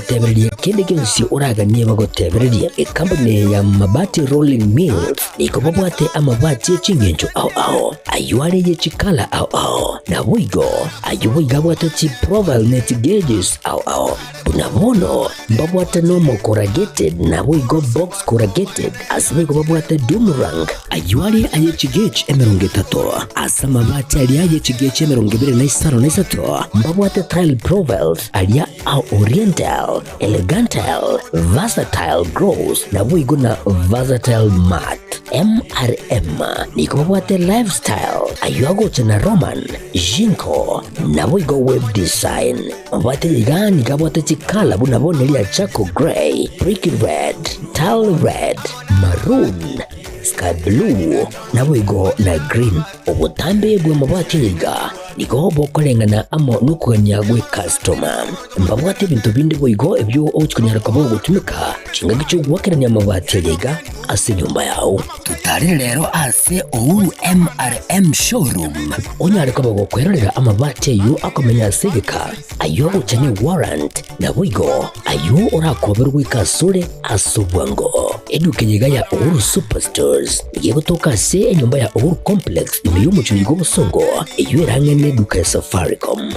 Bagotebereria kende gionsi oraganie bagotebererie. Ekampuni eye ya Mabati Rolling Mills nigo babwate amabati e chingencho ao ao, ayio are ye chikala ao ao, naboigo ayio boigo abwate chiprofile ne chigauges ao ao. Buna bono mbabwate normal corrugated naboigo box corrugated, ase boigo babwate doom rank, ayio are aye chigauge 30, ase amabati aria aye chigauge 25, mbabwate tile profiles aria a Oriental, Elegantal, Versatile Gross, naboigo na Versatile Matte. MRM nigo babwate Lifestyle, ayio agocha na Roman, Jinko, naboigo Web Design. Babwate iga nigo abwate chikala buna bono ria Charcoal Grey, Brick Red, Tile Red, Maroon, Sky Blue, naboigo na Green. Obotambe bw'amabati aya iga nigo bokoreng'ana amo nokogania gw'ekastoma. Mbabwate ebinto binde boigo ebio ogochia konyara koba ogotumeka chingaki chi'ogoakerania amabati aya iga ase enyomba yao. Totarere rero ase Uhuru MRM Showroom onyare koba gokwerorera amabati ayio akomenya ase egeka, ayio agocha ne warrant, naboigo ayio orakoberwe goika asore ase obwango. Eduka eye iga ya Uhuru Superstores nigo egotoka ase enyomba ya Uhuru Complex ime y'omochie oyo bw'obosongo, eyio ere ang'e neduka ya Safaricom.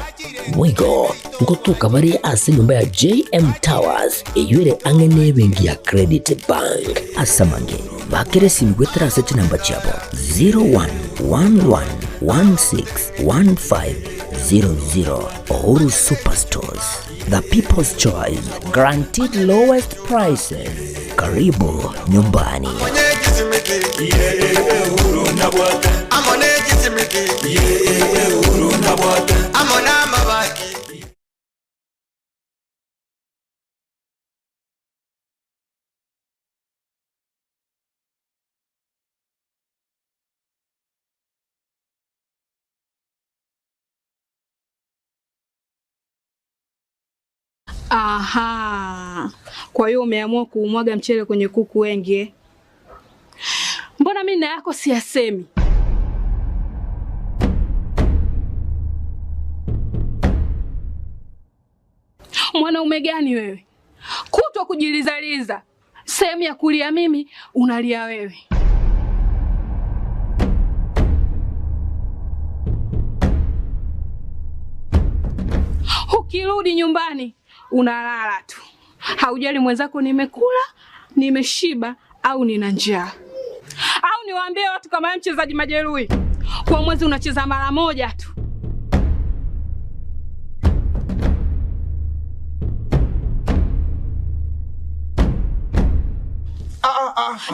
Boigo ngotoka bare ase enyomba ya JM Towers eyio ere ang'e nebenki ya Credit Bank. Ase amange, bakera esimi goetera ase chinamba chiabo 0111161500. Uhuru Superstores, the people's choice, guaranteed lowest prices. Karibu nyumbani. Aha. Kwa hiyo umeamua kuumwaga mchele kwenye kuku wengi eh? Mbona mimi na yako siyasemi? Mwanaume gani wewe? Kutwa kujilizaliza, sehemu ya kulia mimi unalia wewe. Ukirudi nyumbani unalala tu, haujali mwenzako nimekula, nimeshiba au nina njaa. Au niwaambie watu kama wewe mchezaji majeruhi, kwa mwezi unacheza mara moja tu.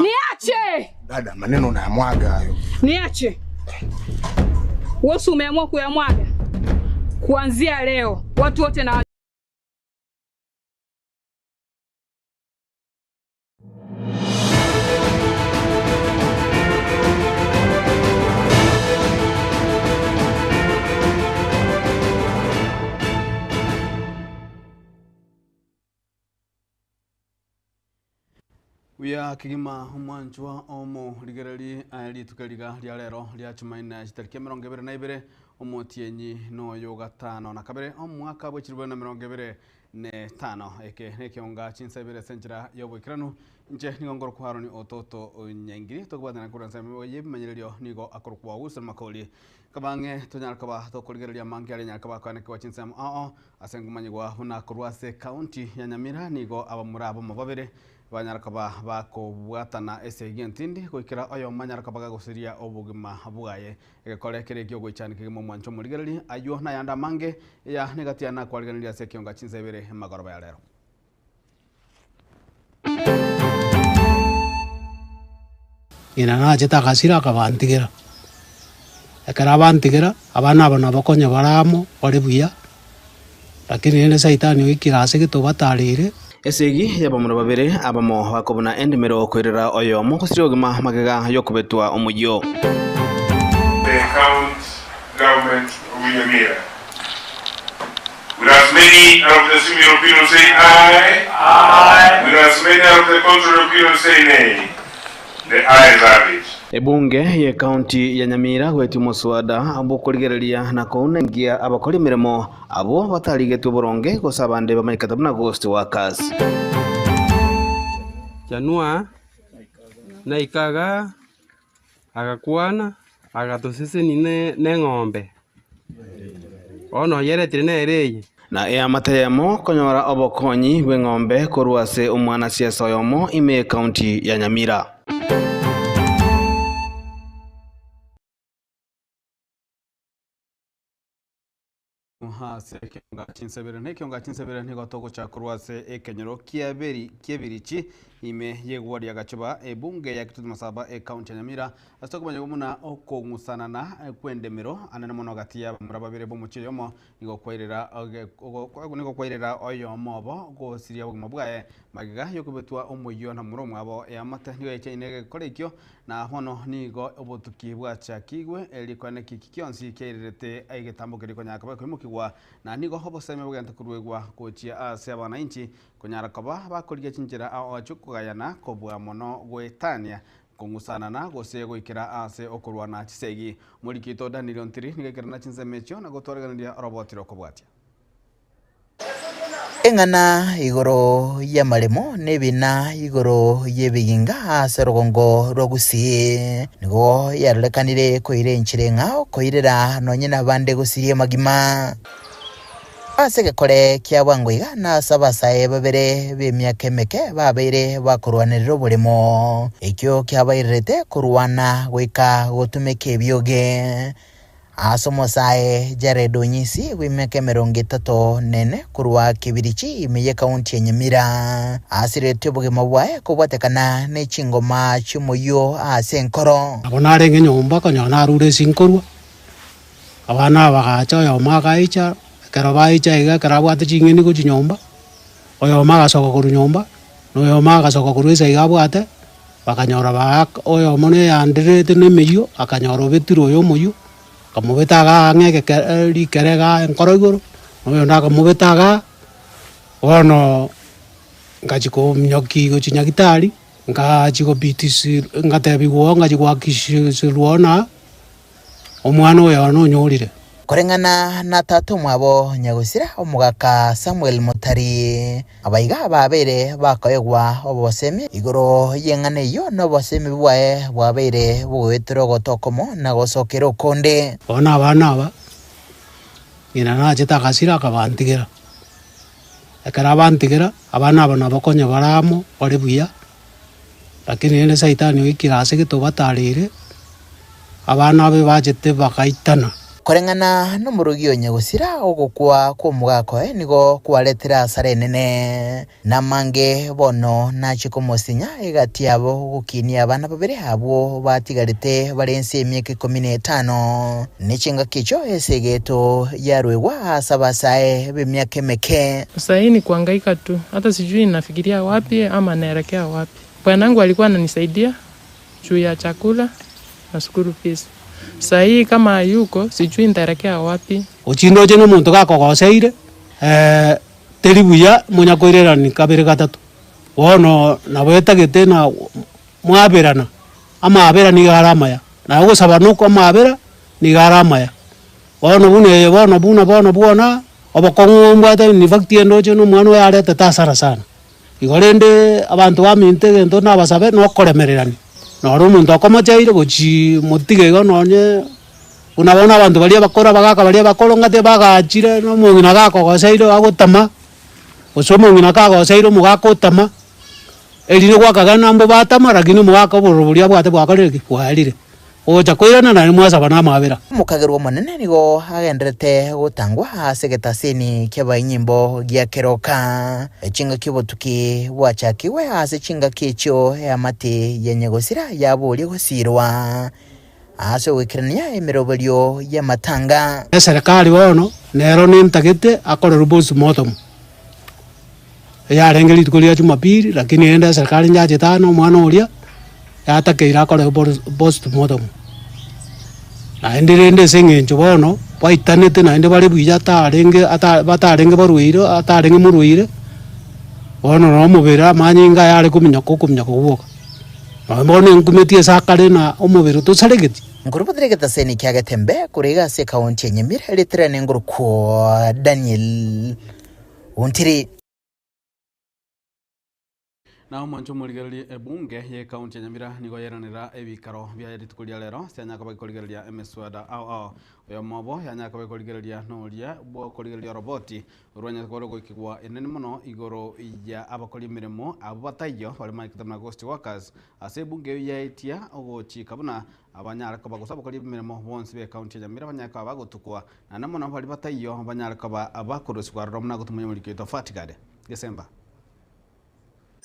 Niache, Dada, maneno unayamwaga hayo. niache. Wewe si umeamua kuyamwaga? Kuanzia leo watu wote na Buya kegima omwanchwa omorigereri aye rituko riga ria rero ria Chumaine chitariki 22 omotienyi noyo gatano na kabere omwaka bwe chirubere na 25 eke nekionga chinsa ibere ase enchera ya oboikeranu inche nigo ngorokwa Haroni ototo Nyaingiri tokobwatana korwa ensemo eye ebimanyererio nigo akorokwa Wilson Makori kabang'e tonyare koba tokorigereria amange aria nyare koba akoanekewa chinsemo ao ase nkomanyigwa buna korwa ase ekaunti ya Nyamira nigo abamura abamo babere Banyara koba bakobwatana esegi entindi goikera oyomo anyare koba gagosiria obogima bwaye. Egekore keria eki'ogoichania kegima omwancho omorigereria, ayio nayande amange, eya negati yane nakwarigereria ase ekionga chinsa ibere emagoroba ya rero. Ng'ina nachete agasira akabantigera. Ekero abantigera, abana aba nabo konya bare amo, bare buya, lakini rende Saitani oikire ase gete obatareire. Esegi y'abamura babere abamo bakobuna endemero koirera oyomo gosiria obogima magega y'okobetwa omoyio. The county government of Nyamira. Will as many out of the similar opinion say aye? Aye. Will as many out of the contrary opinion say nay? The ayes have it. Ebunge y'Ekaunti ya Nyamira goetia omoswada bw'okorigereria na kounengia abakori emeremo abwo batarigetwe boronge gose abande bamanyekete buna ghost workers. Chanua naika igaa, agakwana, agatosesenia neng'ombe. Bono oyeretire nere eye. Na eamate eyemo konyora obokonyi bw'eng'ombe korwa ase omwanasiasa oyomo ime y'Ekaunti ya Nyamira. Ase ekionga chinsebere na ekionga chinsebere nigo togocha korwa ase ekenyoro kiaberi kiebirichi ime yegwa ria Gachoba ebunge ya Kitutu Masaba ekaunti ya Nyamira ase okomanya buna okong'usanana kwendemero anene mono gati ya abamura babere bomochie oyomo Nigo kwairera nigo kwairera oyomo obo gosiria obogima bwaye magega y'okobetwa omoyio na momura omwabo. Eamate nigo yachaine egekora ekio, na bono nigo obotuki bwachakigwe rikwane ki eki gionsi kiairerete egetambo keria konyara koba gekoimokigwa, na nigo obosemi bogente koruegwa gochia ase abanainchi konyara koba bakorigia chinchera ao chi'okogayana kobua mono goetania Kong'usanana gose goikera aase okorwana chisegi. Omoriki oito Daniel Ontiri nigo aikerana chinsemo echio na gotwareganeria oroboti rokobwatia. Eng'ana igoro y'amaremo na ebina igoro y'ebiginga ase orogongo rwa Gusii nigo yarorekanire koira enchera eng'ao koirera nonye nabande gosiria amagima. Ase egekore kia bwango iga nase abasae babere b'emiaka emeke babeire bakorwanerera oboremo, ekio kiabairerete korwana goika gotumeka ebioge. Ase omosae Jared Onyisi bw'emiaka emerongo etato nene korwa Kibirichi ime y'ekaunti ya Nyamira, asiretie obogima bwaye kobwatekana ne chingoma chi'omoyio ase enkoro. Nabo narenge nyomba konyora narure ase nkorwa, Abana aba bagacha oyomo agaicha, ekero baicha iga ekero abwate ching'eni gochia nyomba, oyomo agasoka korwa nyomba, na oyomo agasoka korwa ase iga abwate, bakanyora baaka oyomo neyandererete na emeyio, akanyora obetire oyo omoyio, akamobeta igaa ang'e egeke rikere igaa enkoro igoro, na oyonde akamobeta igaa, bono ngachia kominyokia gochia nyagetari, ngachia gobitisi ngatebiwa oo ngachia goakisirwa na. Omwana oyo nonyorire. Koreng'ana na tata omwabo nyagosira omogaka Samuel Motari, abaiga babeire bakoegwa obosemi igoro y'eng'ana eyio na obosemi bwaye bwabeire bogoetera ogoto okomo na gosokera okonde. Bono abana aba, ng'ina nachete agasira akabantigera. Ekero abantigera, abana aba nabo konya bare amo, bare buya, Lakini rende Saitani oikire ase gete obatareire, abana abe bachete bagaitana. Koreng'ana nomorogi o nyagosira, ogokwa kw'omogaka oye nigo kwaretire asara enene, na amange bono nachie komosinya egati yabo gokinia abana babere abwo batigarete bare inse y'emiaka ikomi na etano, ne chingaki echio esegeto yaruegwa ase abasae b'emiaka emeke. Sahii ni kuhangaika tu, hata sijui nafikiria wapi ama naelekea wapi. Bwanangu alikuwa ananisaidia juu ya chakula na school fees. Sahii kama hayuko sijui nitaelekea wapi. Ochindoche nomonto gakogoseire, teri buya monyakoirerani kabere gatato. Bono nabo etagete na mwaberana, amaabera nigo are amaya, na ogosaba noko amaabera nigo are amaya. Bono buna eye bono buna bono bwona, obokong'u mbwate in fact endoche na omwana oyo aretete hasara sana. Igo rende abanto baminto egento nabasabe na okoremererania, noro omonto okomocheire gochii motiga igo nonye buna bono abanto baria abakoro abagaka baria abakoro ng'a tibagachire na omong'ina gakogoseire agotama, gose omong'ina kagoseire omogaka otama, erinde gwakagana mbo batama lakini omogaka obororo boria abwate bwakorire ki? Bwaerire. Ogocha koirana naende mwasaba namabera. Omokagerwa omonene nigo agendererete gotangwa ase egetasini ki'abainyimbo gia keroka. Chingaki obotuki bwachakigwe ase chingaki echio eamate ya nyagosira yaboria gosiirwa ase ogoikerania emeroberio y'amatanga. Eserekari bono nero nentagete akorerwe postmortem, eyarenge rituko ria jumapili lakini rende eserekari njachete aa na omwana oria, yatakeire akorerwe postmortem. Naende rende ase eng'encho bono, baitanete naende bare buya atarenge ata batarenge barwaire atarenge morwaire, bono na omobere amanyinga ayare kominyoka okominyoka gwoka. Nonya bono enkumeti ase akare na omobere tosaregeti. Nkorubothera egetaseni kia Getembe korwa iga ase ekaunti ya Nyamira ritirane ngorokwo Daniel Ontiri. Na omwancho omorigererie ebunge ye county ya Nyamira nigo yeranera ebikaro biaye rituko ria rero ase yanyara koba gekorigereria emeswada ao ao. Oyomo obo yanyara koba gekorigereria noria bwokorigereria oroboti orwanyare koba rogoikigwa enene mono igoro ya abakori emeremo abwo bataiyo bare maikete buna ghost workers ase ebunge eyio yaetia ogochika buna abanyare koba gose abakori emeremo bonsi be county ya Nyamira banyare koba bagotukwa naende mono baria bataiyo banyare koba bakorusigwa aroro buna gotumia omoriki oito Fatigade Gesemba.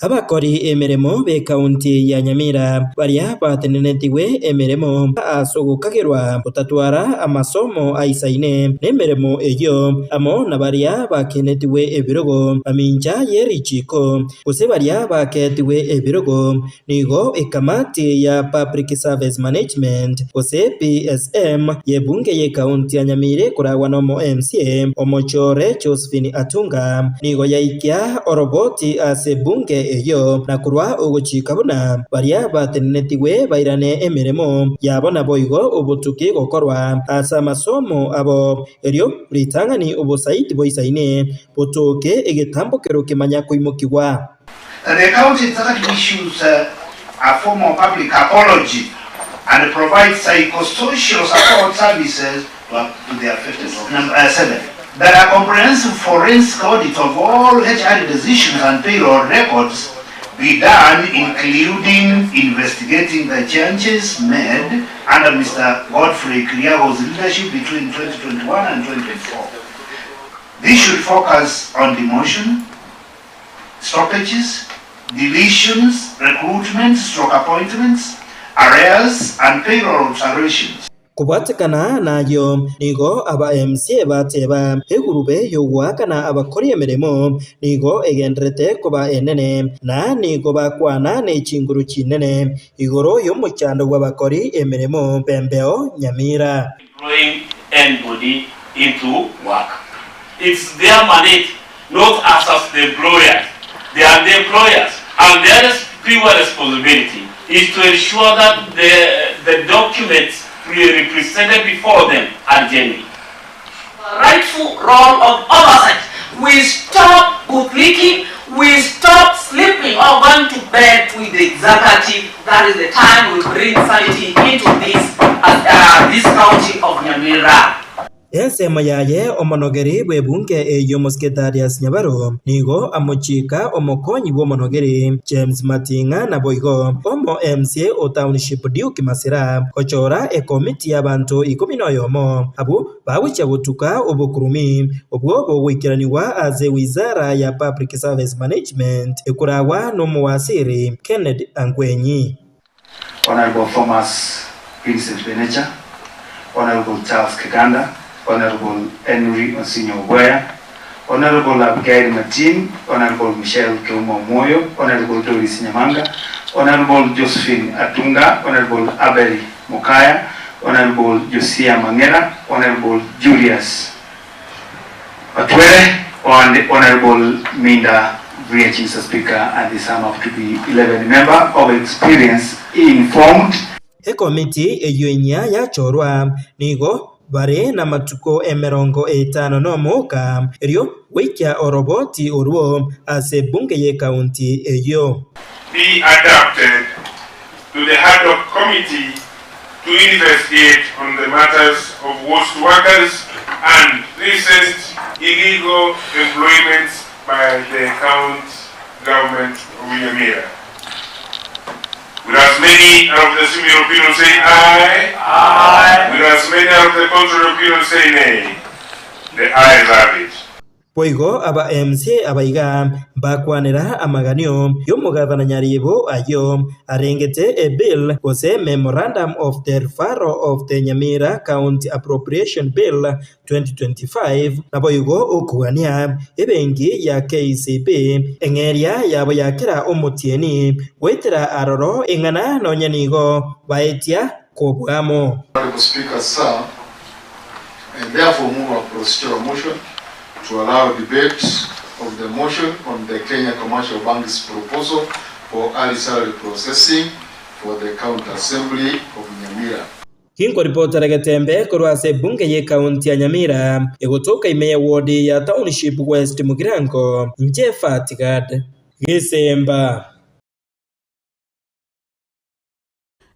Abakori emeremo b'ekaunti ya Nyamira baria batenenetigwe emeremo ase ogokagerwa gotatwara amasomo aisaine nemeremo eyio, amo na baria bakenetigwe ebirogo mamincha ye richiiko, gose baria bakeetigwe ebirogo, nigo ekamati ya Public Service Management gose PSM y'ebunge y'ekaunti ya Nyamira ekoragwa nomo MCA omochore Josephine Atunga nigo yaikia oroboti ase ebunge eyio na korwa ogochika buna baria batenenetigwe bairane emeremo yabo naboigo obotuki gokorwa ase amasomo abo erio ritang'ani obosaiti boisaine botoke egetambokero kemanya koimokigwa. The county executive issues a formal public apology and provides psychosocial support services to the affected. Number 7, that a comprehensive forensic audit of all HR decisions and payroll records be done, including investigating the changes made under Mr. Godfrey Kiriago's leadership between 2021 and 2024. This should focus on demotion, stoppages, deletions, recruitment, stroke appointments, arrears and payroll observations. Kobwatekana nayio, nigo aba MCA bateba, Egurube y'ogoakana abakori emeremo nigo egendererete koba enene, na nigo bakwana ne chinguru chinene igoro y'omochando bw'abakori emeremo b'embeo Nyamira. Employing anybody into work. It's their mandate, not us as the employers. They are the employers and their pure responsibility is to ensure that the, the documents represented before them are genuine. Rightful role of oversight. We stop bootlicking, we stop sleeping or going to bed with the executive. That is the time we bring sanity into this, uh, this county of Nyamira. Ensemo yaye omonogeri bw'ebunge eyio Omosike Darius Nyabaro nigo amochika omokonyi bw'omonogeri James Mating'a naboigo omo MCA o Township Duke Masira gochora ekomiti y'abanto ikomi noyomo abwo bagochia gotuka obokurumi obwo bogoikeranigwa ase wizara ya Public Service Management ekoragwa n'omowasiri Kennedy Angwenyi. Honourable Thomas Vincent Benecha, Honourable Charles Kiganda, Honourable Henry Osinyo Obweya, Honourable Abigail Martin, Honourable Michelle Keuma Omwoyo, Honourable Doris Nyamanga, Honourable Josephine Atunga, Honourable Abel Mokaya, Honourable Josiah Mang'era, Honourable Julius Otwere, and Honourable Minda Riech, Mr. Speaker, and they sum up to be 11 member of experienced, informed, Ekomiti eyio enyia yachorwa nigo bare namatuko emerongo etano nomo oka, erio goikia oroboti orwo ase ebunge y'ekaunti eyio. Be adapted to the ad hoc committee to investigate on the matters of ghost workers and recent illegal employments by the county government of Nyamira. Will as many of the similar opinion say aye? Aye. Will as many of the contrary opinion say nay? The ayes have it. Boigo aba MCA abaiga mbakwanera amaganio y'omogavana Nyaribo ayio arengete e bill gose Memorandum of the Referral of the Nyamira County Appropriation Bill 2025 naboigo okogania ebenki ya KCB eng'eria yabo ya kera omotienyi goetera aroro eng'ana nonya nigo baetia kobwamo. Honourable Speaker, Sir, I therefore move a procedural motion to allow debate of the motion on the Kenya Commercial Bank's proposal for early salary processing for the County Assembly of Nyamira. Ginkoripotera Getembe korwa ase ebunge y'ecounty ya Nyamira, egotoka ime ye ward ya Township West Mugirango, inche Fatigad Gesemba.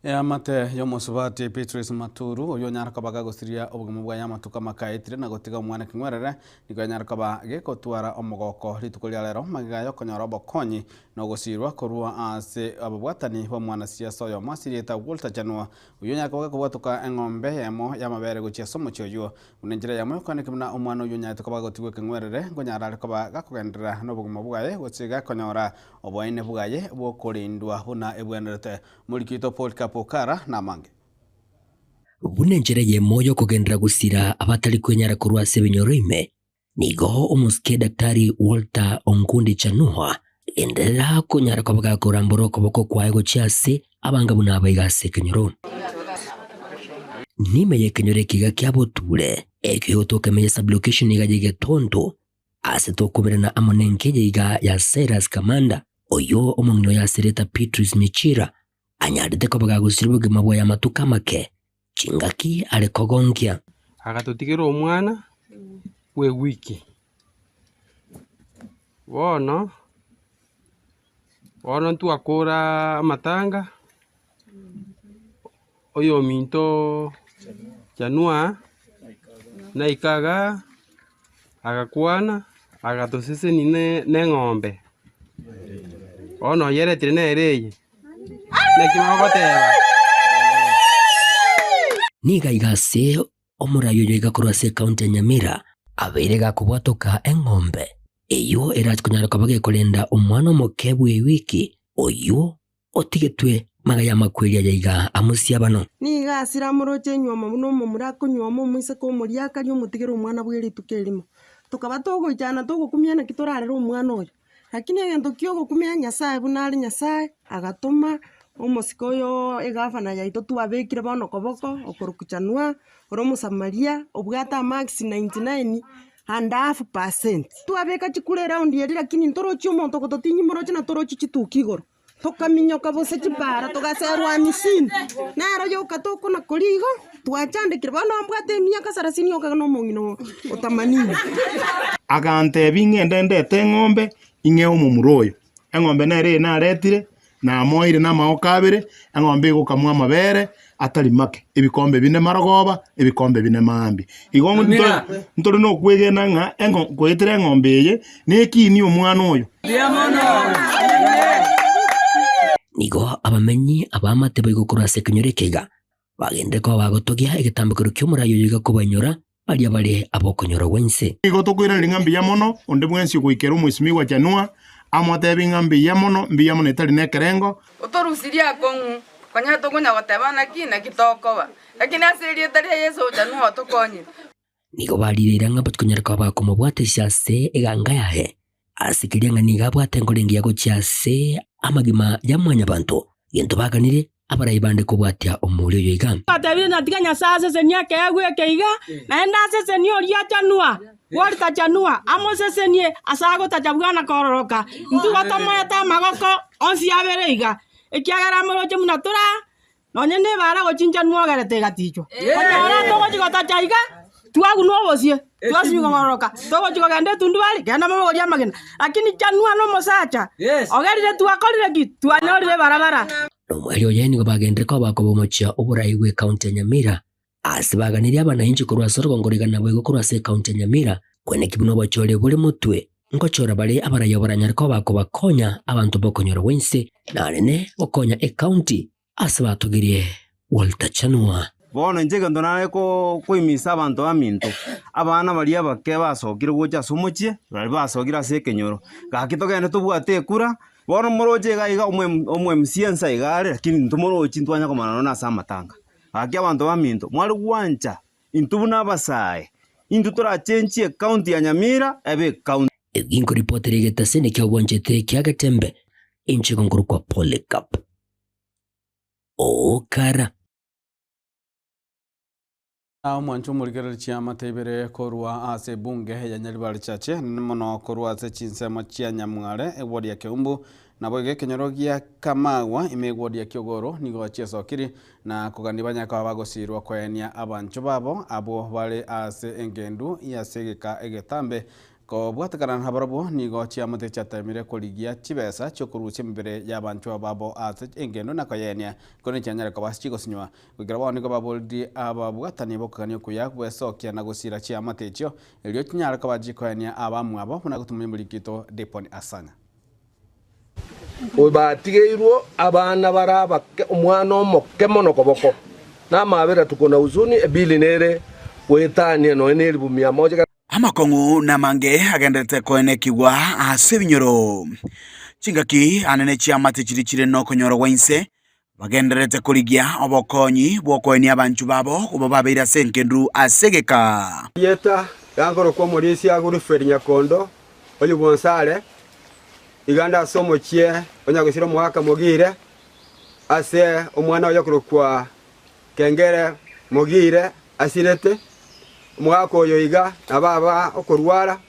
Eamate y'omosubati Beatrice Maturu, oyio onyare koba gagosiria obogima bwaye amatuko amake aetire na gotiga omwana ekeng'werere, nigo enyare koba gegotwara omogoko rituko ria rero magega y'okonyora obokonyi na ogosirwa korwa ase ababwatani b'omwanasiasa oyomo ase erieta Walter Chanua, oyio onyare koba gakobwatoka eng'ombe eyemo y'amabere gochia ase omochie oyio. Buna enchera eyemo y'okoaneka buna omwana oyio onyarete koba gagotigwa ekeng'werere, nkonyara are koba gakogenderera nobogima bwaye gose gakonyora oboene bwaye bw'okorendwa buna ebwenerete. Omoriki oito Polycarp Okara namange. Buna enchera eyemo y'okogenderera gosira abatari kwenyara korwa ase ebinyoro ime, nigo omosike Daktari Walter Onkundi Chanua agenderera konyara koba gakorambora okoboko kwaye gochia ase abanga buna abaiga ase ekenyoro. Nime y'ekenyoro ekiga kia Boture, ekio tokemenye sub-location iga y'Egetondo, Ase tokoberana amo nenkeya iga ya Cyrus Kamanda, oyio omong'ina oye ase erieta Beatrice Michira, anyarete koba gagosiria obogima bwaye amatuko amake, chingaki are kogonkia. Agatotigera omwana bw'ewiki. Bono, bono ntwakora amatanga, oyominto Chanua naika igaa. Agakwana, agatosesenia ne neng'ombe. Bono oyeretire nere eye, naki mogoteba? Nigo aiga ase omorai oyo iga korwa ase ekaunti ya Nyamira abeire gakobwatoka eng'ombe eyio erache konyara koba gekorenda omwana omoke bw'ewiki oyio otigetwe magega y'amakweri aya iga amosia bano. Nigo asire amoroche enyuomo buna omomura akonyuoma omoiseke omoriakari omotigere omwana bwe rituko erimo. Tokaba togoichana togokumia naki torarere omwana oyo. Lakini egento kia ogokumia Nyasaye buna are Nyasaye, agatoma omosike oyooo egavana yaito twabekire bono koboko okorokwa Chanua, ore omosamaria, obwate amarks 99 and half percent. Twabeka chikura eround eria lakini ntorochi omonto ogototinyia moroche na torochi chituki igoro. Tokaminyoka bose chipara, togaserwa amisini, nero yoka tokona koria igo, twachandekire. Bono mbwate emiaka sarasini yoka na omong'ina oo otamanini. Agantebia ng'ende ndete eng'ombe ing'ee omomura oyo. Eng'ombe nere eye naretire, namoeire namagoko abere, eng'ombe egokamwa amabere atari make, ebikombe bine marogoba, ebikombe bine maambia. Igo ntore nokwegena ng'a eng'o goetera eng'ombe eye nekinie omwana oyo. Nigo abamenyi ab'amate boigo korwa ase ekenyoro eke iga bagenderere koba bagotogia egetambokero ki'omorai oyo iga kobainyora baria bare ab'okonyora gwense. Nigo tokoiraneria ng'a mbuya mono onde bwensi ogoikera omwesimigwa Chanua, amotebi ng'a mbuya mono, mbuya mono etari nekerengo. Otorusirie akong'u, konya tokonya goteba naki, naki tokoba. Lakini ase erieta ria Yeso Chanua otokonyire. Nigo barireire ng'a batikonyara koba bakomobwatisia ase eganga yaye, ase keria ng'a nigo abwate enkoro engiya gochia ase amagima ya mwanyabanto, gento baganire abarai bande kobwatia omouri oyo iga. Twatebire ng'a tiga Nyasae asesenie ekeegwa eke iga, naende asesenie oria achanua, bw'oritachanua, amosesenie ase agotacha bwana kororoka. Intwe igo tomoete amagoko onsi abere iga, ekiagera amoroche buna tore aa, Nonye nebara gochinchanwa ogerete egatichwa. Konyora togochi gotacha iga, twagunwa obosie, twasinywa kogororoka, togochi kogenda etundubari, genda mobogorie amagena. Lakini chanwa nomosacha, ogerire twakorire ki? Twanyorire ebarabara. Nomoerio oye nigo bagenderire koba bakobomochia oborai bw'ecounty ya Nyamira, ase baganirie abanainchi korwa ase orogongo rigana boigo korwa ase ecounty ya Nyamira, kweneki buna obochori bore motwe, ngochora bare abarai abaranyare koba bakobakonya abanto b'okonyora gwense, narene gokonya ecounty ase batogirie Walter Chanua. Bono inche egento nare koimisa abanto baminto, abana baria abake basokire gocha ase omochie, baria basokire ase ekenyoro, gaki togende tobwate ekura, bono moroche iga iga omo MC ense iga are lakini ntomorochi ntwanya komana nonya ase amatanga. Gaki abanto baminto, mware gwancha intwe buna abasae, intwe torachenchie ecounty ya Nyamira ebe ecounty. Eginkoripotera egetaseni ki'obwanchete kia Getembe, inche igo nkorokwa Polycarp Okara. Omwancho omorigereria chiamate ibere korwa ase ebunge ya Nyaribari Chache nene mono korwa ase chinsemo chia Nyamware eward ya Keumbu naboigo ekenyoro gia Kamagwa ime eward ya Kiogoro nigo chiesokiri na kogania banyare koba bagosirwa koenia abancho babo abwo bare ase engendu y'ase egeka egetambe Kobwatekana nabarabwo nigo chiamate chiateemire korigia chibesa chi'okorusia emebere y'abanchwa babo ase engendo na koyeenia, korende chianyare koba chigosinywa. Goikera bono nigo baboririe ababwatani b'okogania okuya gwesokia na gosiira chiamate echio, erio chinyare koba chikoenia abamwabo, buna gotumia omoriki oito Dipon Asanya. Batigeirwe abana bare abake, omwana omoke mono koboko, na amabera tuko na huzuni, ebili nere goetania nonya nelifu mia moja. Amakong'u namange agendererete koenekigwa ase ebinyoro. Chingaki anene chiamate chiria chire nokonyora gwa inse, bagendererete korigia obokonyi bw'okoenia abanchwa babo koba babeire ase engendu ase egeka. Erieta riankorokwa omorisia Wilfred Nyakondo, oyio bw'Onsare, iga nde ase omochie o Nyagusira omogaka Mogire, ase omwana oye okorokwa Kengere Mogire asirete. Omogaka oyo iga nabo aba okorwara,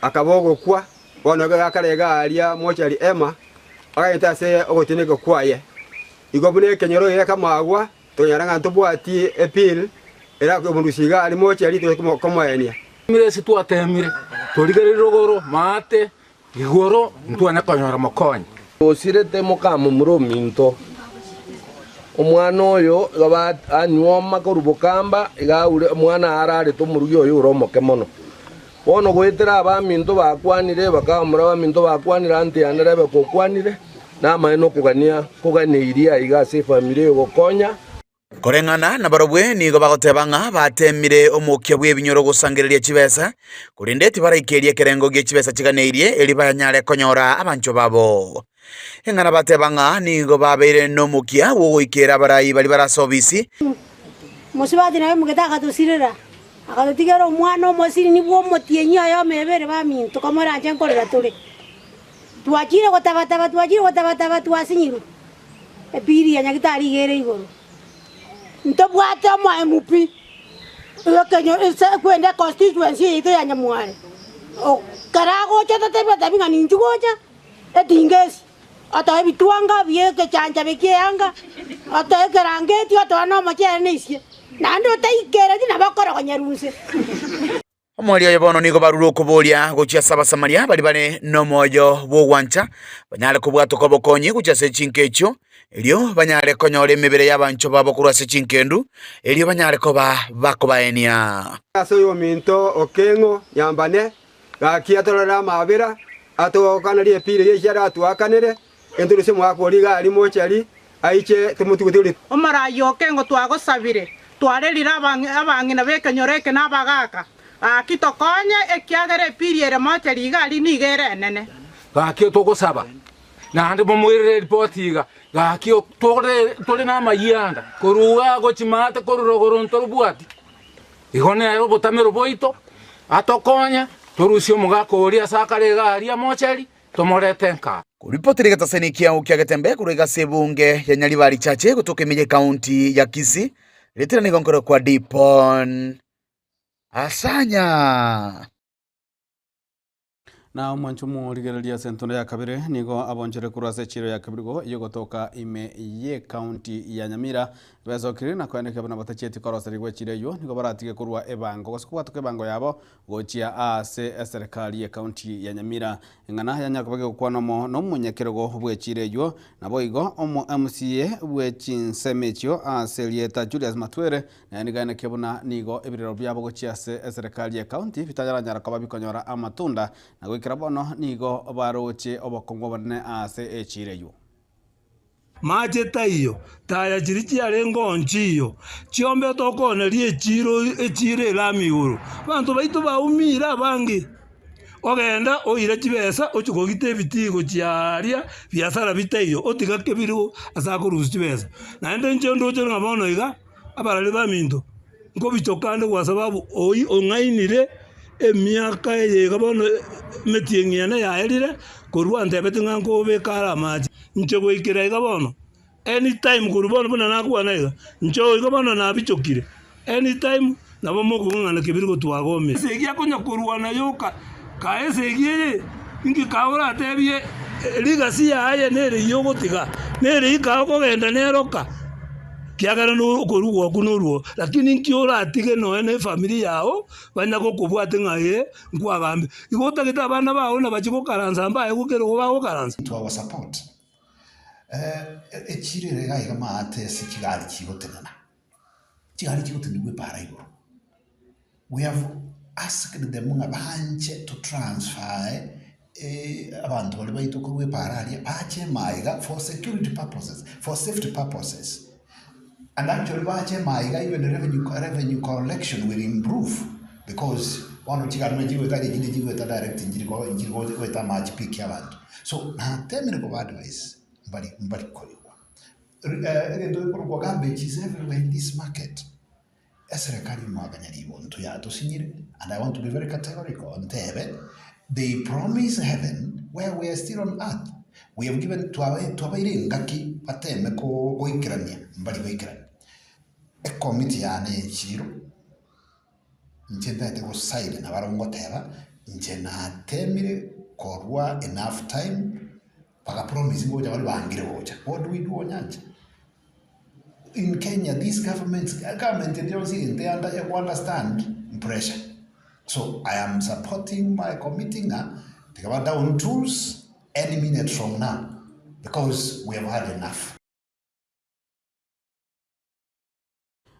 akaba ogokwa, bono iga gakare iga aria mochari Emma, agagenda ase ogotineka kwaye. Igo buna ekenyoro gekamagwa, tokonyora ng'a ntobwati ebill erakomorusia iga aria mochari toche komoenia. Ase twateemire, torigererie rogoro, maate, igoro, ntwanya konyora mokonyi. Osirete mokamomura ominto. Omwana oyo iga anyuoma korwa bokamba, iga aure omwana ararete omorugi oye ore omoke mono. Bono goetera abaminto bakwanire, bakamura abaminto bakwanire, aunty yane Rebecca okwanire, namaene okogania koganeirie aiga ase efamiri eye gokonya. Koreng'ana nabarobwo nigo bagoteba ng'a bateemire omokia bw'ebinyoro gosangereria chibesa, korende tibaraikeria ekerengo gie chibesa chiganeirie erio banyare konyora abanchwa babo. Eng'ana bateba ng'a nigo babeire nomokia bw'ogoikera abarai baria bare ase obisi, Mosubati naye omogete agatosirera, akatotigera omwana omosiri bw'omotienyi oyomo ebere baminto, komoranche nkorera tore. Twachire gotaba-taba, twachire gotaba-taba, twasinyirwe. Ebiiri ya Nyagitari iga ere igoro. Ntobwate omoemu pi ase kwenda econstituency yaito ya Nyamware. Ekero agocha totebi otebi ng'a ninchu gocha etinga esi, otoe ebitwanga bie ekechancha bie eanga, otoe ekerangeti, otoe na omochere na esie, naende otaikereti nabo okorogonya inse. Omoerio oye bono nigo barure okoboria gochia ase Abasamaria baria bare nomoyo bw'ogwancha, banyare kobwatoka obokonyi gochia ase chinka echio, erio banyare konyora emebere y'abanchwa babo korwa ase chinkendu, erio banyare koba bakobaenia. Ase oyominto Okeng'o Nyambane, gaki atororere amabera, atokanerie epiira eyio echiare atoakanere, enturusie omogaka oria iga aria mochari, aiche tomotugutie. Omoraai Okeng'o twagosabire, Twarerire abang'ina b'ekenyoro eke na abagaaka, Gaki tokonye, ekiagera epiiri ere mocheri iga aria nigo ere enene. Gaki togosaba, naende momoirere eripoti iga, gaki tore namayianda korwa igaa gochia maate korwa rogoro ntorobwati. Igo nere obotamero bwaito, atokonye, torusie omogaka oria ase akare iga aria mocheri, Tomorete nka. Koripotera egetaseni kiao kia Getembe korwa egasi ebunge ya Nyaribari Chache gotoka ime y'ekaunti ya Kisii, ritera nigo nkorokwa Dipon Asanya. Na omwancho omorigereria ase entondo ya kabere nigo abonchere korwa ase echiro ya Kebirigo eyio gotoka ime y'ekaunti ya Nyamira. Besokire na koenekio buna batachieti koroserigwa echiro eyio nigo baratige korwa ebango gose kobwatoka ebango yabo Gochia aase eserekari y'ecounty ya Nyamira, eng'ana yanyara koba gegokwana omo nomonyakerogo bw'echiira eyio, naboigo omo MCA bwe chinsemo echio ase erieta Julius Matwere naye nigo aenekia buna nigo ebirero biabo gochia ase eserekari y'ecounty bitaranyara koba bikonyora amatunda na goikera bono nigo baroche obokong'u obonene aase echiira eyio. Mache taiyo, taya chiria chiarenge onchiyo, chiombe tokooneria echiiro echiiro erami igoro. Abanto baito baumire abange, ogenda oire chibesa ochie kogita ebitii gochia aaria biasara bitaiyo, otiga kebiro ase akorusia chibesa. Naende inche ndoche ng'a bono iga, abarari baminto, nkobichoka ande kwa sababu oyio ong'ainire emiaka eye iga bono emetienyi ene yaerire, korwa antebeti ng'a nkobeka are amache. Inche goikera iga bono, anytime korwa bono buna nakwana iga, inche iga bono nabichokire. Anytime nabo mokong'ang'ana kebiri gotwagomire. Esegi akonya korwana yoka, kae esegi eye, inki kae oratebie rigasi yaye nere eyio ogotiga, nere eyio kae okogenda neroka, kiagera okorwa gwakwo norwo, lakini inki oratige nonya na efamiri yao, banya gokobwate ng'a ee nkwagambe. Igo otagete abana bao nabachie gokaransa mbaye gokerogo bagokaransa. To our support. Echiro ere iga iga maate ase chigari chigotenena, chigari chigotenenigwa epaara igoro. We have asked them ng'a banche to transfer abanto baria baito korwa epaara aria bache maiga for security purposes, for safety purposes. And actually bache maiga even revenue revenue collection will improve because bono chigari buna chigoeta aria chinde chigoeta direct nchiri ko nchiri goeta amache pi kia abanto. So natemire koba advise mbari mbari koigwa. Egento gekorokwa garbage is everywhere in this market. Eserekari omwaka Nyaribonto yatosinyire and I want to be very categorical ntebe they promise heaven where we are still on earth. We have given twabaire engaki bateme goikerania mbari goikerania. Ekomiti yane ya echiro inche ntagete gosaina nabarabwo ngoteba inche natemire korwa enough time baka promise ngocha bare bangire gocha. What do we do Onyancha? In Kenya these governments, government ende yonsi egento eyanda ego understand pressure. So I am supporting my committee ng'a tiga ba down tools any minute from now because we have had enough.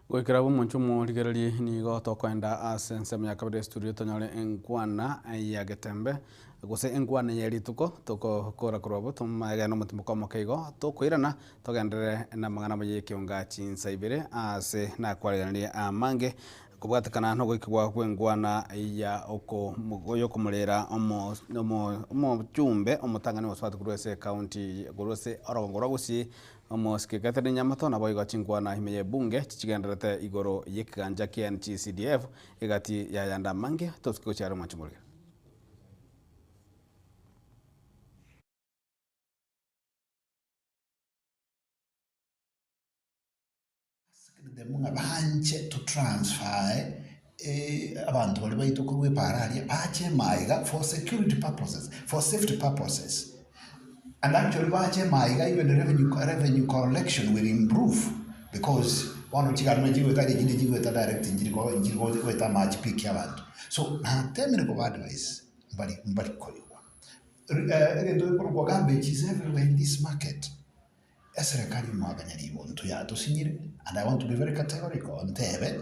Goikera abwo omonche omorigererie nigo tokoenda ase ensemo ya kabere estudio tonyore enkwana ya getembe gose enkwana ye rituko togokora korwa abwo tomagene omotimoko omoke igo tokoirana togenderere namang'ana amaya y'ekeonga chinsa ibere ase nakwareganirie amange kobwatekana nogoikigwa gw'enkwana ya oko yokomorera omo omo omochumbe omotang'ani oswati korwa ase ecounty korwa ase orogongo rwa Gusii Omosike Catherine Nyamato naboigo chinkwana ime y'ebunge chichigendererete igoro y'ekegancha kia NGCDF egati y'ayande amange tosuke gochia are omwancho morigere. Them ng'a banche to transfer abanto baria baito korwa epaara aria bache maiga for security purposes, for safety purposes. And actually bache maiga even revenue revenue collection will improve because bono chigari buna chigoeta aria chinde chigoeta direct nchiri ko nchiri goeta amache pi kia abanto. So natemire koba advise mbari mbari koigwa. Egento gekorokwa garbage is everywhere in this market. Eserekari omwaka Nyaribonto yatosinyire and I want to be very categorical ntebe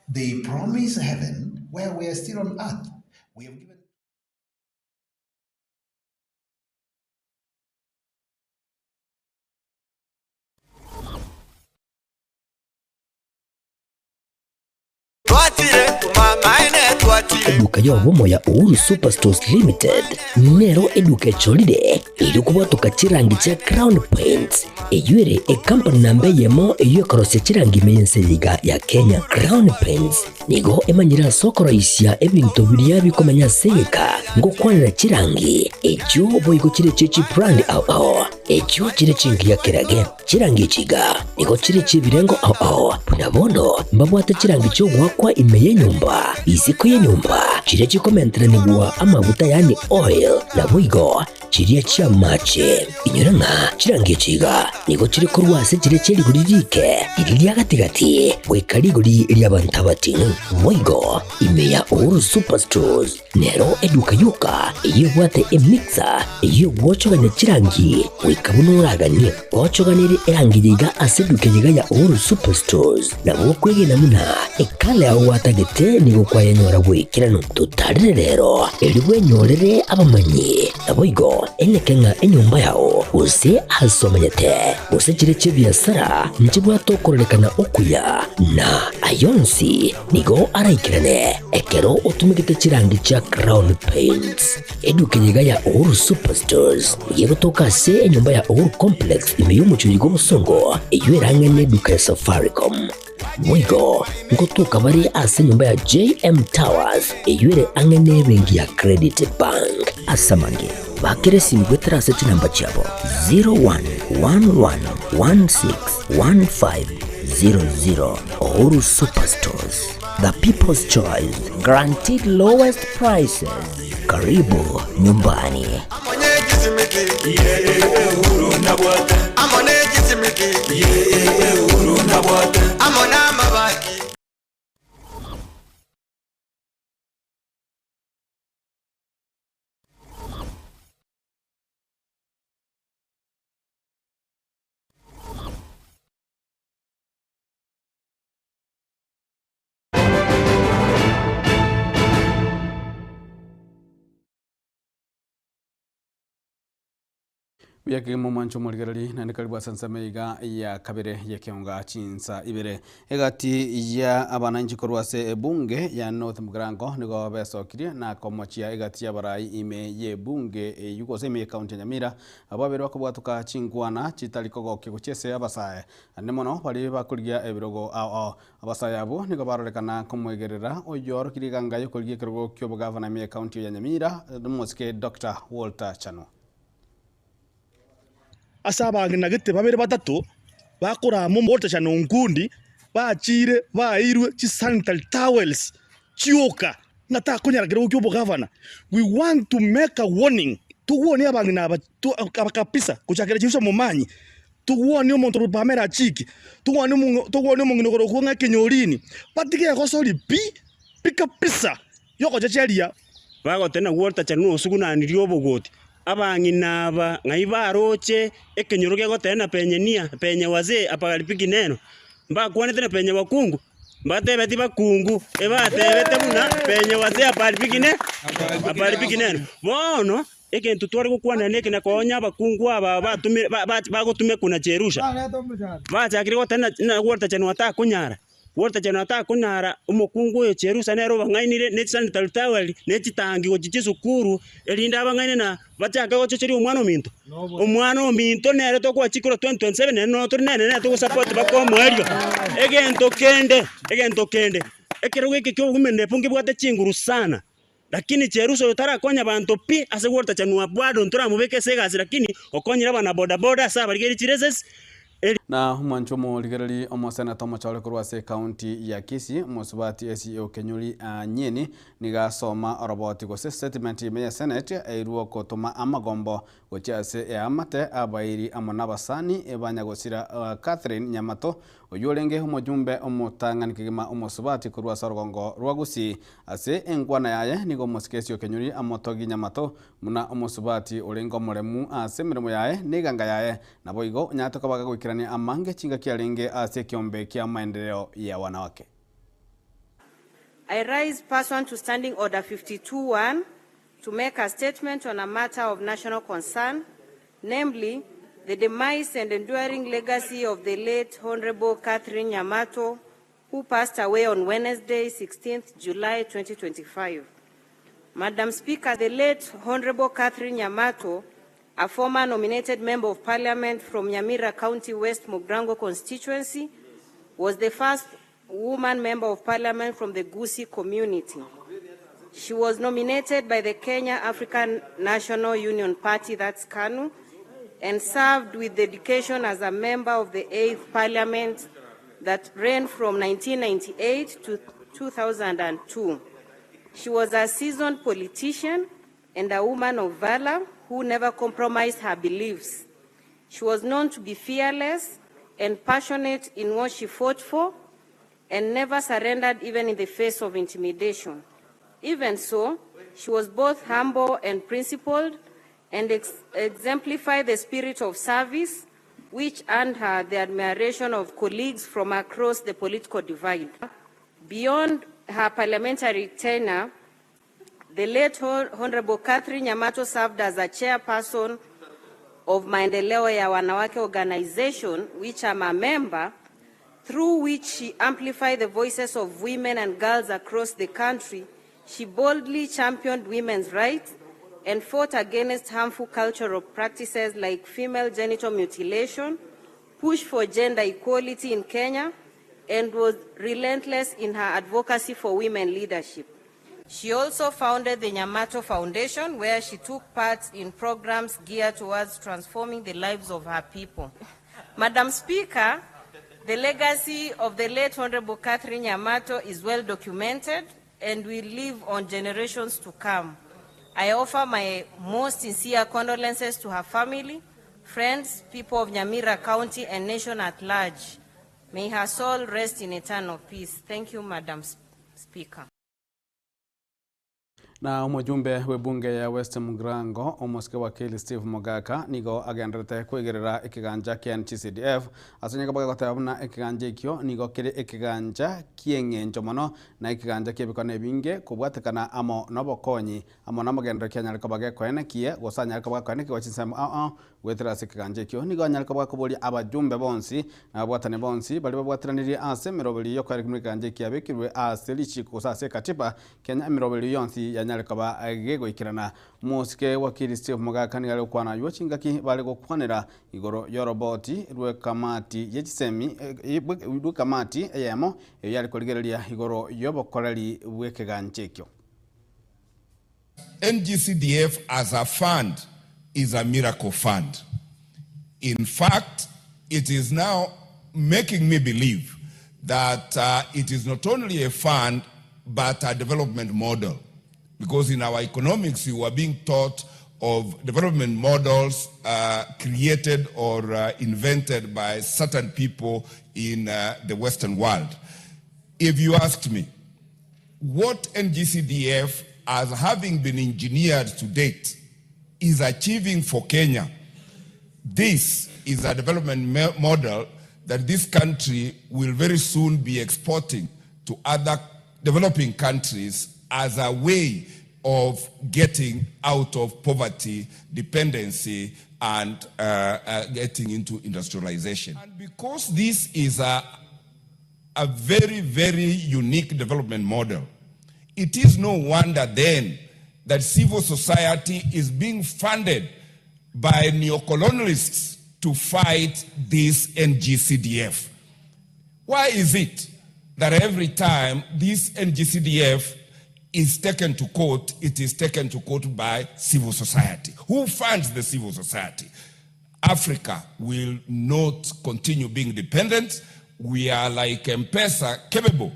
they promise heaven where we are still on earth we have given. Eduka y'obomo ya Uhuru Superstores Limited nero eduka echorire erio kobwatoka chirangi chia Crown Paints eyio ere ekampani namba eyemo eyio ekorosia chirangi ime y'ense eye iga ya Kenya. Crown Paints nigo emanyire ase okoroisia ebinto biria bikomenya ase egeka ngokwanera chirangi echio boigo chire chie chibrand ao ao echio chire chingiya kerage. Chirangi echi iga nigo chire chi'ebirengo ao ao, buna bono mbabwate chirangi chi'ogoakwa ime y'enyomba, isiko y'enyomba, chiria chikomenteranigwa amaguta yaani oil, naboigo chiria chi'amache. Inyora ng'a chirangi echi iga nigo chire korwa ase chiria chie rigori riike, riria ria gati-gati, goika rigori ri'abanto abating'u. Boigo ime ya Uhuru Superstores Nero eduka yoka eyio ebwate emixer eyio egwochogania chirangi goika buna oraganie. Gochoganerie erangi yaiga ase eduka eyeiga ya Uhuru Superstores nabo okwegena buna ekala yao gwatagete nigo kwayenyora goikeranu. Totarire rero erio bwenyorere abamanyi naboigo eneke ng'a enyomba yao gose ase omenyete gose chire chi'ebiasara nchibwate okororekana okuya na ayonsi Nigo araikerane ekero otumegete chirangi chia Crown Paints. Eduka eye iga ya Uhuru Superstores nigo egotoka ase enyomba ya Uhuru Complex ime y'omochie oyo bw'obosongo eyio erang'e neduka ya Safaricom. Boigo ngotoka bare ase enyomba ya JM Towers eyio ere ang'e nebenki ya Credit Bank. Ase amange, bakera esimi goetera ase chinamba chiabo 01111615. 00. Uhuru Superstores, the people's choice, guaranteed lowest prices. Karibu nyumbani. Buya kegima omwancho omorigereri naende karibu ase ensemo iga ya kabere y'ekeonga chinsa ibere. Egati ya abananchi korwa ase ebunge ya North Mugirango nigo besokirie na komochia egati y'abarai ime y'ebunge eywo gose ime y'ecounty ya Nyamira abo babere bakobwatoka chinkwana chitari kogokia gochia ase abasae ande mono baria bakorigia ebirogo ao ao. Abasae abwo nigo barorekana komoegerera oyorokirie eganga y'okorigia ekerogo kia obogavana ime y'ecounty ya Nyamira omosike Doctor Walter Chanwa. Ase abang'ina gete babere batato bakorama omortacha na onkundi, bachiire baeirwe chisanitary towels chioka ng'a takonyara kerogo kia obogavana. We want to make a warning, togwonie abang'ina aba aba kabisa gochakera Jerusa Momanyi, togwonie omonto korwa Pamela Achiki, togwonie omongo togwonie omong'ina okorokwa ng'a Ekenyorini, batige egosori pi pi kabisa yogochecheria. Bagoteba na Walter Chanua osugunanirie obogoti. Abang'ina aba ng'ai baroche ekenyoro gegoteba na penye nia, penye wazee apagaripiki neno. Mbakwanete na penye bakungu, mbatebeti bakungu, ebatebete buna penye wazee apagaripiki ne, apagaripiki neno. Bono egento tware gokwanera neke na koonya abakungu aba batumire ba- ba- bagotumekwa na Cherusha. Bachakire goteba na Walter Chanua takonyara. Walter Chanua takonyara, omokungu oyo Cherusa nere obang'ainire ne chisanitary towel, ne chitangi gochia chisukuru, erinde abang'aine na bachake gochocheria omwana ominto. Omwana ominto nere tokoa chikura 2027 nere noro tore nere nere togosupport mpaka omoerio. Egento kende, egento kende, ekerogo eke kia obomenene nkebwate chinguru sana, lakini Cherusa oyo tarakonya abanto pi ase Walter Chanua bado ntoramobeke ase egasi lakini okonyire abana bodaboda ase abarigeria chireses, eri. Na omwancho omorigereri omoseneta omochore korwa ase ekaunti ya Kisii, omosubati SEO Kenyuri Anyini, nigo asoma oroboti gose statement ime ya Senate eirwe okotoma amagombo gochia ase eamate, abairi amo nabasani ba nyagosira Catherine Nyamato, oyio orenge omojumbe omotang'ani kegima omosubati korwa ase orogongo rwa Gusii. Ase enkwana yaye nigo omosike SEO Kenyuri amotogi Nyamato buna omosubati orenge omoremu ase emeremo yaye na eganga yaye, Naboigo onyarete koba gagoikerania amange chingaki arenge ase ekeombe ki'amaendereo ya wanawake. I rise pursuant to Standing Order 52-1 to make a statement on a matter of national concern, namely the demise and enduring legacy of the late Honorable Catherine Nyamato, who passed away on Wednesday, 16th July 2025. Madam Speaker, the late Honorable Catherine Nyamato, a former nominated member of parliament from Nyamira County West Mugirango constituency, was the first woman member of parliament from the Gusii community. She was nominated by the Kenya African National Union Party, that's KANU, and served with dedication as a member of the 8th Parliament that ran from 1998 to 2002. She was a seasoned politician and a woman of valor who never compromised her beliefs. She was known to be fearless and passionate in what she fought for and never surrendered even in the face of intimidation. Even so, she was both humble and principled and exemplified the spirit of service, which earned her the admiration of colleagues from across the political divide. Beyond her parliamentary tenure, the late Honorable Catherine Nyamato served as a chairperson of Maendeleo ya Wanawake organization, which I'm a member, through which she amplified the voices of women and girls across the country. She boldly championed women's rights and fought against harmful cultural practices like female genital mutilation, pushed for gender equality in Kenya, and was relentless in her advocacy for women leadership. She also founded the Nyamato Foundation, where she took part in programs geared towards transforming the lives of her people. Madam Speaker, The legacy of the late Honorable Catherine Yamato is well documented and will live on generations to come. I offer my most sincere condolences to her family, friends, people of Nyamira County, and nation at large. May her soul rest in eternal peace. Thank you, Madam Speaker. Na omojumbe bw'ebunge ya West Mugirango, omosike wa Kili Steve Mogaka, nigo agendererete koigerera ekeganja kia NGCDF ase onye koba goteba buna ekeganja ekio nigo kere ekeganja ki'eng'encho mono na ekeganja ki'ebikone ebinge kobwatekana amo nobokonyi amo namagenderero kianyare koba gekoenekie gose anyare koba gakoenekigwa chinsemo ao ao Goetera ase ekegancha ekio nigo anyare koba gakoboria abajumbe bonsi na ababwatani bonsi baria babwateranirie ase emeroberio y'okoerekia ekegancha ekiabekirwe ase richiiko gose ase ekatiba Kenya emeroberio yonsi yanyare koba gegoikerana. Omosike wakili Steve Mogaka nigo are gokwana aywo chingaki bare gokwanera igoro y'oroboti rw'ekamati ye chisemi rw'ekamati eyemo eyio yare korigereria igoro y'obokoreri bw'ekegancha ekio. NGCDF as a fund is a miracle fund. In fact, it is now making me believe that uh, it is not only a fund, but a development model. Because in our economics, you were being taught of development models uh, created or uh, invented by certain people in uh, the Western world. If you asked me, what NGCDF, as having been engineered to date, is achieving for Kenya, this is a development model that this country will very soon be exporting to other developing countries as a way of getting out of poverty, dependency, and uh, uh, getting into industrialization. And because this is a, a very, very unique development model, it is no wonder then that civil society is being funded by neocolonialists to fight this NGCDF. Why is it that every time this NGCDF is taken to court, it is taken to court by civil society? Who funds the civil society? Africa will not continue being dependent. We are like M-Pesa, capable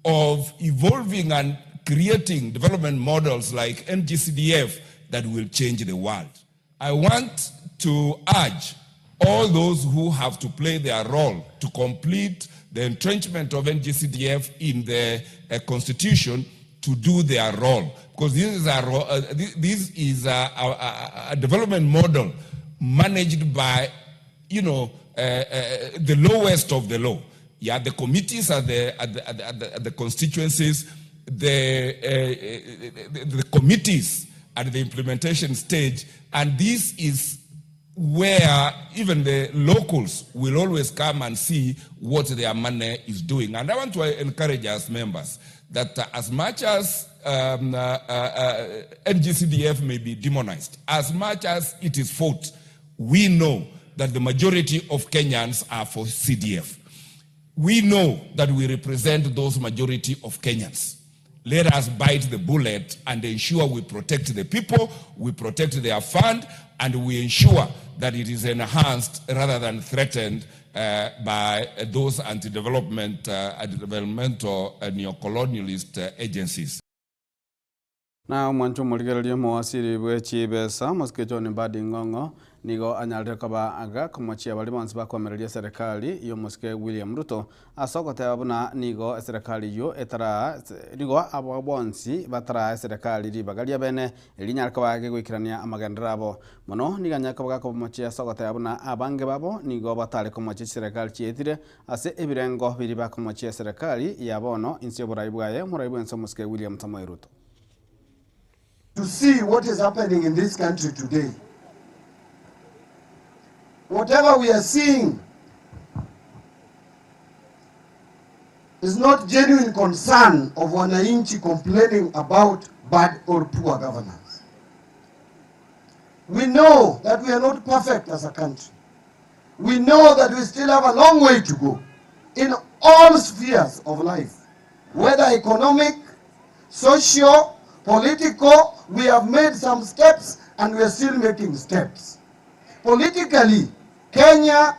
of evolving and creating development models like NGCDF that will change the world. I want to urge all those who have to play their role to complete the entrenchment of NGCDF in the uh, constitution to do their role because this is a, uh, this is a, a, a development model managed by you know uh, uh, the lowest of the low yeah the committees at the at the, at the, at the, at the constituencies the, uh, the, the committees at the implementation stage and this is where even the locals will always come and see what their money is doing. And I want to encourage us members that uh, as much as um, uh, uh, NGCDF may be demonized, as much as it is fought, we know that the majority of Kenyans are for CDF. We know that we represent those majority of Kenyans. Let us bite the bullet and ensure we protect the people, we protect their fund, and we ensure that it is enhanced rather than threatened uh, by those anti-development, uh, developmental uh, neocolonialist uh, agencies. Na omwancho omorigereria omowasiri bwe chibesa omosike John Mbadi Ng'ong'o nigo anyarire koba aga komochia baria bonsi bakoamereria eserekari ya omosike William Ruto ase ogoteba buna nigo eserekari eyio etaraa nigo abo bonsi bataraa eserekari ribaga ria bene erinyare koba gegoikerania amagenderero abo. Mono nigo anyare koba gakomochia ase ogoteba buna abange babo nigo batare komochia chiserekari chietire ase ebirengo biria bakomochia eserekari ya bono inse y'oborai bwaye omorai bwense omosike William Samoei Ruto. To see what is happening in this country today. Whatever we are seeing is not genuine concern of wananchi complaining about bad or poor governance. We know that we are not perfect as a country. We know that we still have a long way to go in all spheres of life, whether economic, social, political, we have made some steps and we are still making steps. Politically, Kenya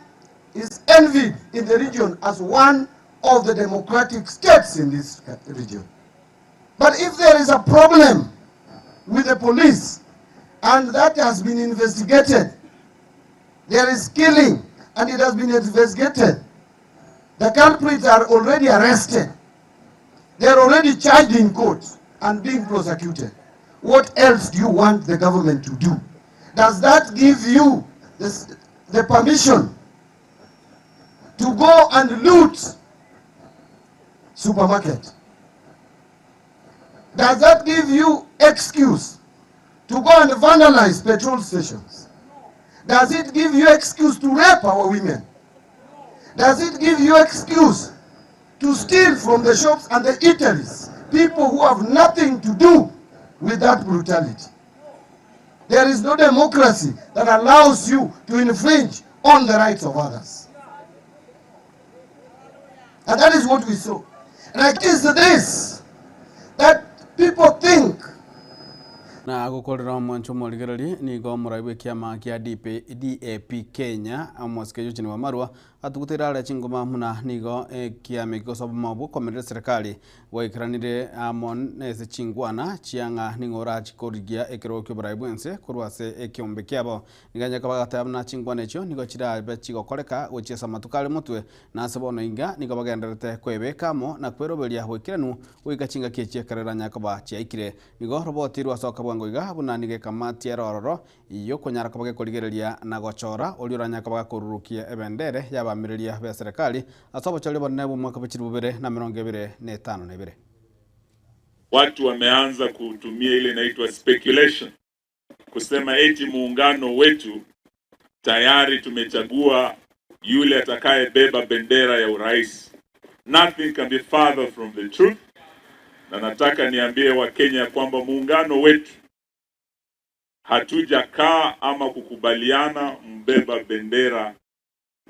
is envied in the region as one of the democratic states in this region. But if there is a problem with the police and that has been investigated, there is killing and it has been investigated, the culprits are already arrested. They are already charged in court and being prosecuted. What else do you want the government to do? Does that give you this, the permission to go and loot supermarket? Does that give you excuse to go and vandalize petrol stations? Does it give you excuse to rape our women? Does it give you excuse to steal from the shops and the eateries? People who have nothing to do with that brutality. There is no democracy that allows you to infringe on the rights of others. And that is what we saw. And it is this that people think Na gokorera omwancho omorigereri nigo omorai bw'ekiama kia DP, DAP Kenya omosike Eugene Wamalwa atuguteire are chingoma muna nigo ekiama eki gose obomo bw'okomerera eserekari bwaikeranire amo nese chingwana chiang'a ning'o orachi korigia ekerogo ki'oborai bwense korwa ase ekeombe kiabo. Nigo anyare koba agateba buna chingwana echio nigo chirabe chigokoreka gochia ase amatuko are motwe na ase bono inga nigo bagendererete kwebeka amo na kweroberia goikeranu goika chingaki echi ekero eranyare koba chiaikire. Nigo roboti rwasoka bwango iga buna nigo ekamati ere ororo y'okonyara koba gekorigereria na gochora oria oranyare koba gakorurukia ebendere y'abamireria b'eserekari ase obochori obonene bw'omwaka bwe chilifu bibere na emerongo ebere na etano na ebere. Watu wameanza kutumia ile inaitwa speculation kusema eti muungano wetu tayari tumechagua yule atakayebeba bendera ya urais. Nothing can be farther from the truth, na nataka niambie Wakenya kwamba muungano wetu hatujakaa ama kukubaliana mbeba bendera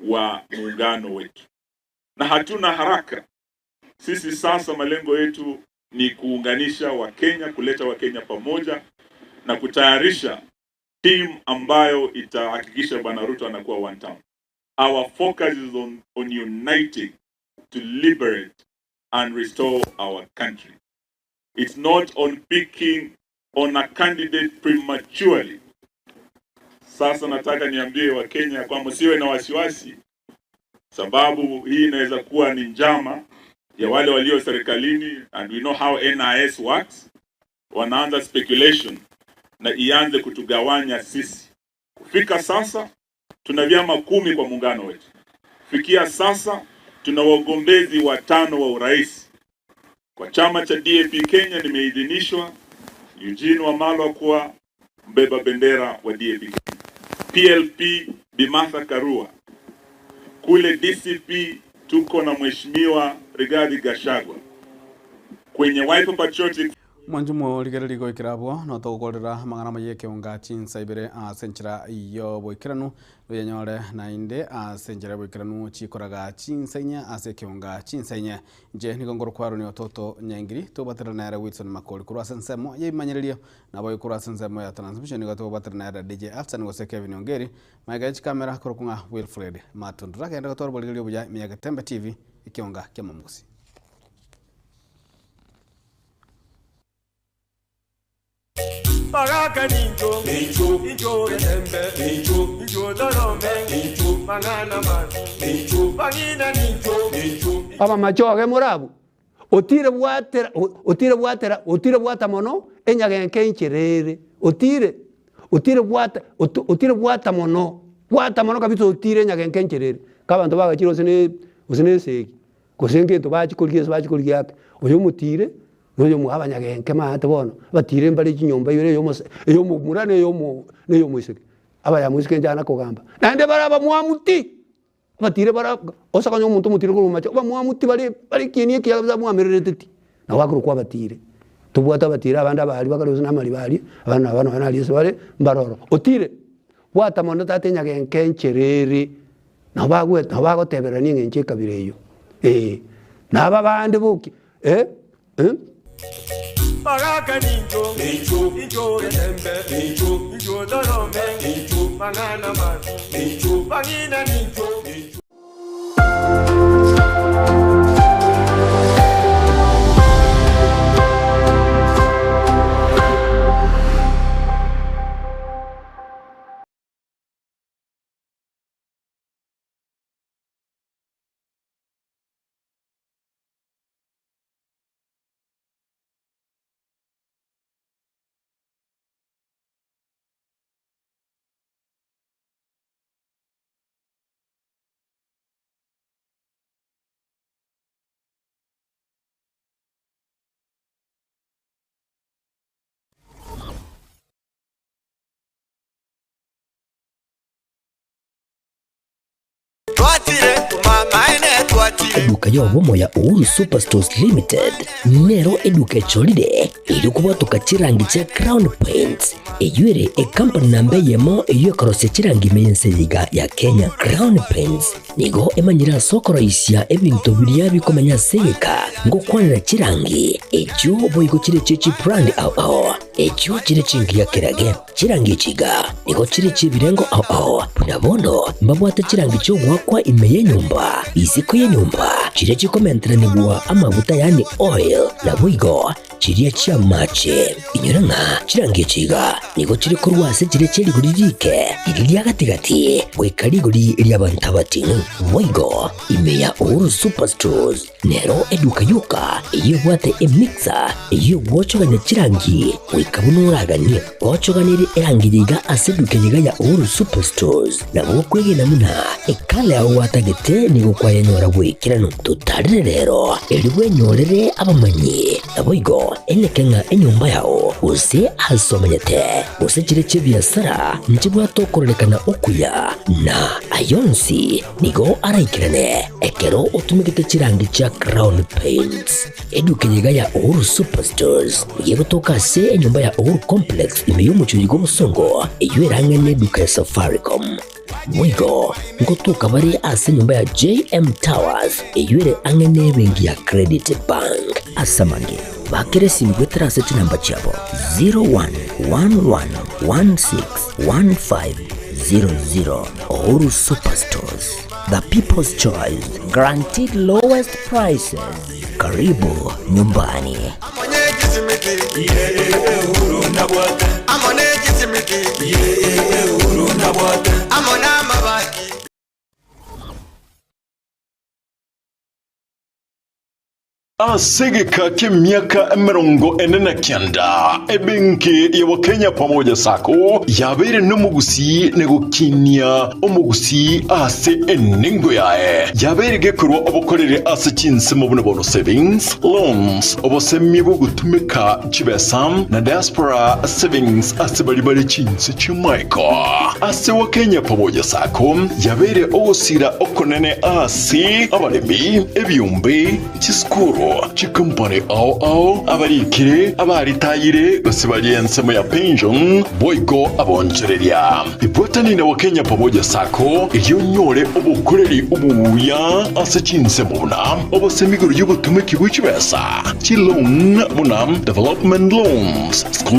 wa muungano wetu, na hatuna haraka. Sisi sasa malengo yetu ni kuunganisha Wakenya, kuleta Wakenya pamoja na kutayarisha team ambayo itahakikisha Bwana Ruto anakuwa one term. Our focus is on uniting to liberate and restore our country. It's not on picking on a candidate prematurely. Sasa nataka niambie Wakenya kwamba siwe na wasiwasi, sababu hii inaweza kuwa ni njama ya wale walio serikalini, and we know how NIS works. Wanaanza speculation na ianze kutugawanya sisi. Kufika sasa tuna vyama 10 kwa muungano wetu. Kufikia sasa tuna wagombezi 5 wa urais. Kwa chama cha DAP Kenya nimeidhinishwa Eugene Wamalwa kuwa mbeba bendera wa DAP Kenya. PLP Bi Martha Karua. Kule DCP tuko na Mheshimiwa Rigathi Gachagua. Kwenye Wiper Patriotic Mwancho morigereri goikera abwo notogokorera amang'ana amaya ekeonga chinsa ibere ase enchera y'oboikeranu royanyore naende ase enchera y'oboikeranu chikoraga chinsa inya ase ekeonga chinsa inya. Inche nigo ngorokwarwa ni ototo Nyaingiri tobaterera nere Wilson Makori korwa ase ensemo yaimanyererio nabo korwa ase ensemo ya transmission nigo tobaterera nere DJ Afsan gose Kevin Ongeri maega ya chikamera korokwa ng'a Wilfred Matundu. Togende gotwara oborigereria obuya ime ya Getembe TV ekeonga kia Momugusi. Baraka nincho, nincho, nincho getembe, nincho, nincho torome, nincho, mang'ana masi, nincho, bang'ina nincho, nincho. Abamachoge morabwo, otire bwatera, otire bwatera, otire bwata mono, enyagenka enchera ere, otire, otire bwata, otire bwata mono, bwata mono kabisa otire enyagenka enchera ere. Ka abanto bagachire gose ne gose na esegi, gose ngento bachia korigia ase bachia korigia ake, oyo omotire, na oyo omwabo abanyagenke maate bono, abatire mbare chinyomba ibere eyomose eyomomura na eyomo na eyomoiseke. Abayamoiseke inche na kogamba, naende bare abamwamu ti, abatire bara ose konya omonto omotire korwa omomache, abamwamu ti bare bare ekieni ekiya kabisa mwamererete ti, nabo akorokwa abatire. Tobwate abatire abande abaria bakare gose na amariba aria, abana aba nonye naria ase bare, mbare ororo. Otire, bwata mono tata enyagenke enchera ere, nabo bagwe nabo bagoteberania eng'encho ekabira eyio, eh. Na aba bande boki eh eh. Baraka nincho, nincho, nincho getembe, nincho, nincho torome, nincho, mang'ana masi, nincho, bang'ina nincho, nincho. Eduka y'obomo ya Uhuru Superstores Limited nero eduka echorire erio kobwatoka chirangi chia Crown Paints, eyio ere ekampani namba eyemo eyio ekorosia chirangi ime y'ense eye iga ya Kenya. Crown Paints nigo emanyire ase okoroisia ebinto biria bikomenya ase egeka ngokwanera chirangi echio boigo chire chie chibrand ao ao echio chire chingiya kerage. Chirangi echi iga nigo chire chi'ebirengo ao ao, buna bono mbabwate chirangi chi'ogoakwa ime y'enyomba, isiko y'enyomba, chiria chikomenteranigwa amaguta yaani oil, naboigo chiria chi'amache. Inyora ng'a chirangi echi iga nigo chire korwa ase chiria chie rigori riike, riria ria gati-gati, goika rigori ri'abanto abating'u. Boigo ime ya Uhuru Superstores Nero eduka yoka eyio ebwate emixer eyio egwochogania chirangi goika buna oraganie. Gochoganerie erangi eye iga ase eduka eye iga ya Uhuru Superstores nabo okwegena buna ekala yao gwatagete nigo kwayenyora bw'ekeranu. Totarere rero erio bwenyorere abamanyi naboigo eneke ng'a enyomba yao gose ase omenyete gose chire chi'ebiasara nchibwate okororekana okuya na ayonsi Nigo araikerane ekero otumegete chirangi chia Crown Paints. Eduka eye iga ya Uhuru Superstores nigo egotoka ase enyomba ya Uhuru Complex ime y'omochie oyo bw'obosongo eyio erang'ane eduka ya Safaricom. Boigo ngotoka bare ase enyomba ya JM Towers eyio ere ang'e n'ebenki ya Credit Bank. Ase amange, bakera esimi goetera ase chinamba chiabo 0111161500. Uhuru Superstores, the people's choice, guaranteed lowest prices. Karibu nyumbani. Ase egeka ki'emiaka 49, ebenki ya Wakenya Pamoja Sacco yabeire nomogusii na gokinia omogusii ase enengo yaye. Yabeire gekorwa obokoreri ase chinsemo buna bono savings, loans, obosemia bw'ogotumeka chibesa na diaspora savings ase baria bare chinse chi'amaiko. Ase Wakenya Pamoja Sacco yabeire ogosira okonene ase abaremi, ebiombe, Chisukuru, chikompani ao ao, abarikire, abaritayire, gose baria ensemo ya pension, boigo abonchoreria. Ibwatani na Wakenya Pamoja Sacco erio onyore obokoreri obuya ase chinsemo buna obosemi igoro y'obotumeki bwe chibesa, chiloan buna development loans, school.